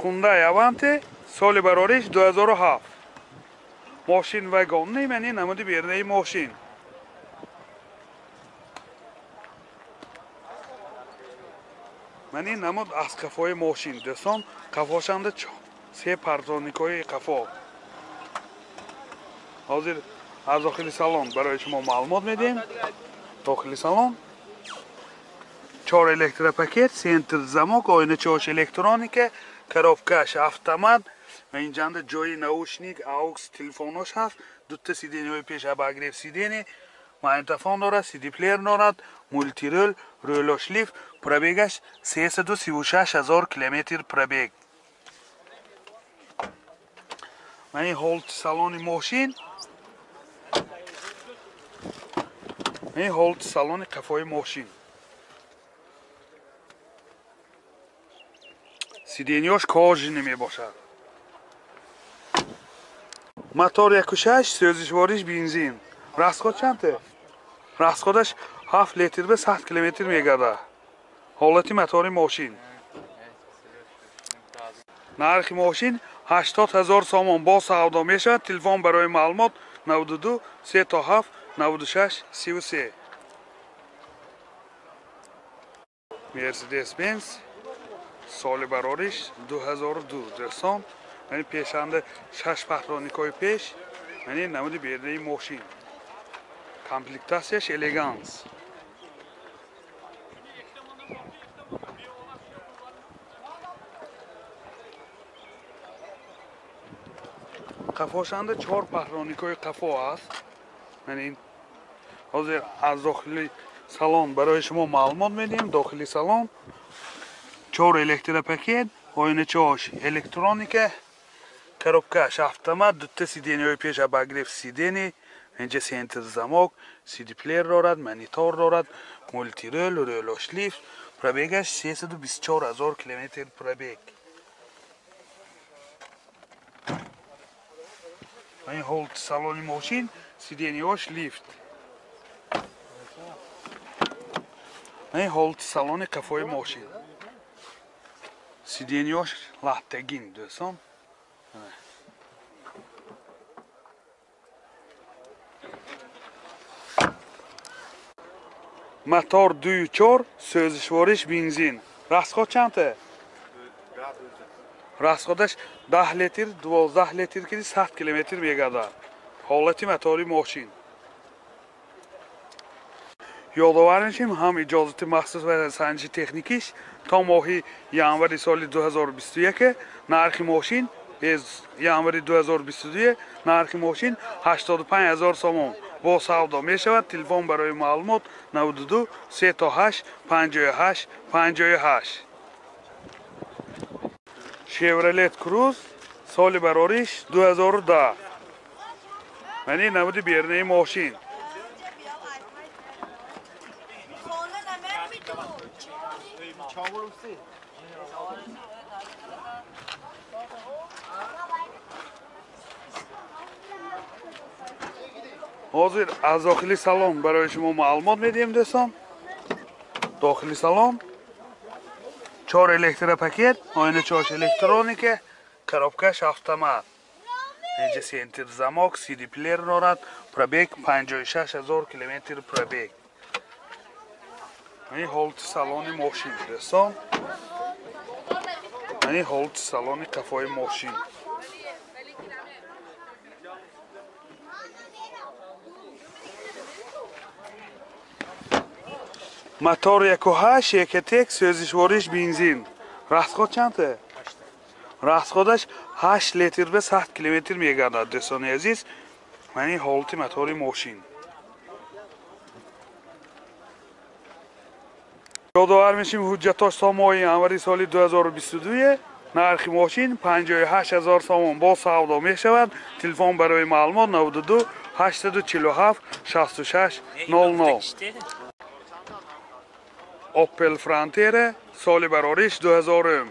Hyundai Avante соли барориш 2007. Мошин вагонни, мани намуди бернаи мошин. Мани намуд аз қафои мошин. Дӯстон, қафошанда се парзоникҳои қафо. Ҳозир аз дохили салон барои шумо маълумот медиҳем. Дохили салон чор электропакет, центр замок, оиначаош электроника, коробкаш автомат ва инҷанда ҷои наушник, aux, телефонош ҳаст. Дута сиденьяҳои пеш обогрев сиденье, магнитофон дорад, CD-плеер дорад, мультирул, рӯлош лифт, пробегаш 336 ҳазор километр пробег. Мани ҳолати салони мошин, мани ҳолати салони қафои мошин. Сиденьяш кожаный мебошад. Мотор 1.6, сӯзишвориш бензин. Расход чанд? Расходаш 7 литр ба 100 километр мегардад. Ҳолати мотори мошин. Нархи мошин 80 ҳазор сомон бо савдо мешавад. Телефон барои маълумот 92 37 96 33. Mercedes-Benz соли барориш 2002. Дӯстон, мани пешанда 6 патроникҳои пеш, мани намуди бердаи мошин. Комплектатсияш элеганс. Қафошанда 4 патроникҳои қафо аст. Мани ҳозир аз дохили салон барои шумо маълумот медиҳем. Дохили салон 4 электропакет, оиначаош электроника, коробкаш автомат, дута сиденьяҳои пеш обогрев сиденье, инҷа центр замок, CD-плеер дорад, монитор дорад, мультирул, рӯлош лифт, пробегаш 324 ҳазор километр пробег. Ин ҳолати салони мошин, сиденьяҳош лифт. Ин ҳолати салони қафои мошин. Сиденьяш латтагин, дӯстон. Мотор 2.4, сӯзишвориш бензин. Расход чанд? Расходаш 10 литр, 12 литр ки 100 километр мегардад. Ҳолати мотори мошин. Ёдовар мешем, ҳам иҷозати махсус ва санҷиши техникиш то моҳи январи соли 2021 нархи мошин, январи 2022 нархи мошин 85 ҳазор сомон бо савдо мешавад. Телефон барои маълумот 92 38 58 58. Chevrolet Cruze соли барориш 2010. Мани намуди бернаи мошин. Ҳозир аз дохили салон барои шумо маълумот медиҳем, дӯстон. Дохили салон 4 электропакет, оиначаош электроника, коробкаш автомат. Инҷа центр замок, CD-плеер дорад, пробег 56 ҳазор километр пробег. Ин ҳолати салони мошин, дӯстон. Ин ҳолати салони қафои мошин. Мотор 1.8, Ecotec, сӯзишвориш бензин. Расход чанд? Расходаш 8 литр ба 100 километр мегардад, дӯстони азиз. Мани ҳолати мотори мошин. Ёдовар мешем, ҳуҷҷатош то моҳи январи соли 2022 нархи мошин 58 ҳазор сомон бо савдо мешавад. Телефон барои маълумот 92 847 66 00. Opel Frontier соли барориш 2000.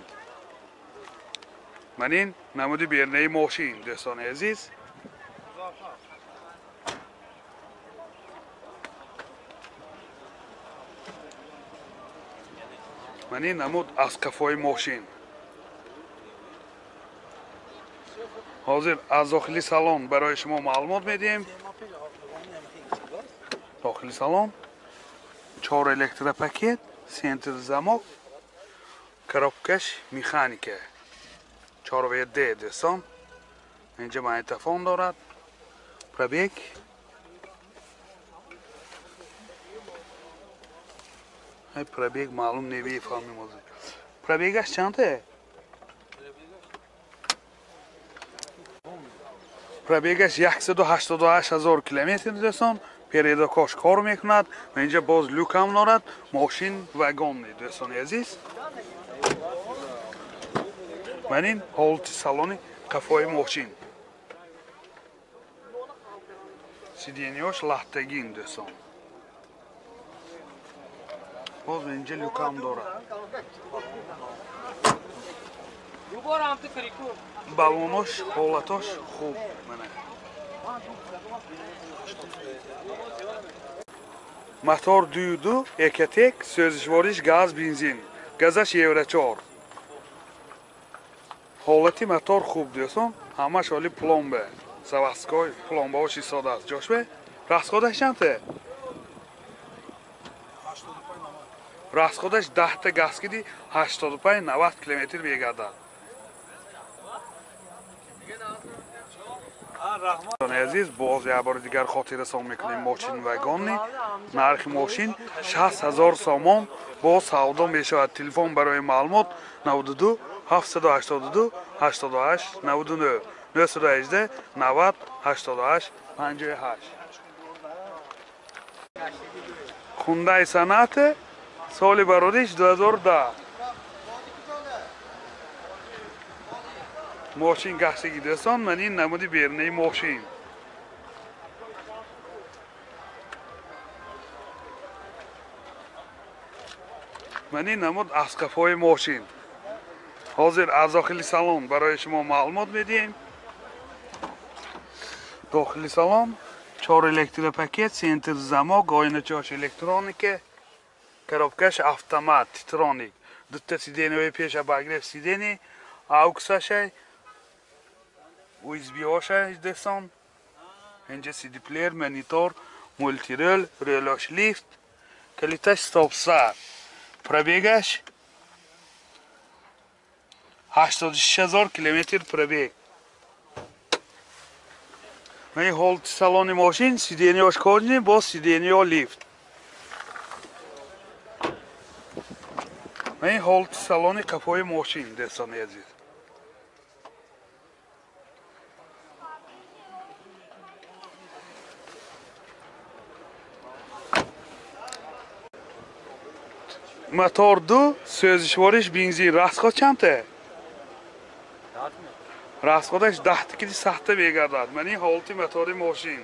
Манин намуди бернаи мошин, дӯстони азиз. Манин намуд аз қафои мошин. Ҳозир аз дохили салон барои шумо маълумот медиҳем. Дохили салон 4 электропакет, центр замок, коробкаш механика. 4WD дӯстон. Инҷа магнитофон дорад. Пробег пробег маълум намефаҳмем ҳозир. Пробегаш чанд? Пробегаш 188 ҳазор километр дӯстон. Передокош кор мекунад ва инҷа боз люк ҳам дорад. Мошин вагонни дӯстони азиз. Ман ин ҳолати салони қафои мошин. Сиденьяш лахтагин дӯстон. Боз инҷа люк ҳам дорад. Балонош ҳолатош хуб. Мотор 2.2 Экотек, сӯзишвориш газ бензин. Газаш Евро 4. Ҳолати мотор хуб дӯстон, ҳамаш оли пломба. Заводской пломбаош истодааст. Ҷошбе? Расходаш чанд? Расходаш 10 та газ киди 85-90 километр мегардад. Азиз, боз як бори дигар хотиррасон мекунем мошин вагонни. Нархи мошин 60 ҳазор сомон бо савдо мешавад. Телефон барои маълумот 92 782 88 99 918 90 88 58. Хундай Соната соли барориш 2010. Мошин гаштаги дӯстон, ман ин намуди берунаи мошин. Ман ин намуд аз қафои мошин. Ҳозир аз дохили салон барои шумо маълумот медиҳем. Дохили салон 4 электропакет, центр замок, оиначаош электроника, коробкаш автомат, титроник, дута сиденьяҳои пеш обогрев сиденья, ауксашай, USB-ошай дӯстон. Инҷа CD-плеер, монитор, мултирол, релош лифт, калиташ стоп-старт. Пробегаш 86 ҳазор километр пробег. Ин ҳолати салони мошин, сиденьяш кожаный, боз сиденья лифт. Ин ҳолати салони қафои мошин дӯстони азиз. Мотор 2, сӯзишвориш бензин. Расход чанд? Расходаш 10 кили сахта мегардад. Ман ин ҳолати мотори мошин.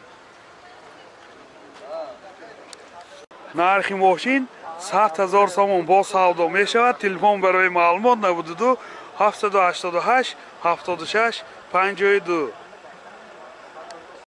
Нархи мошин 100 ҳазор сомон бо савдо мешавад. Телефон барои маълумот 92 788 76 52.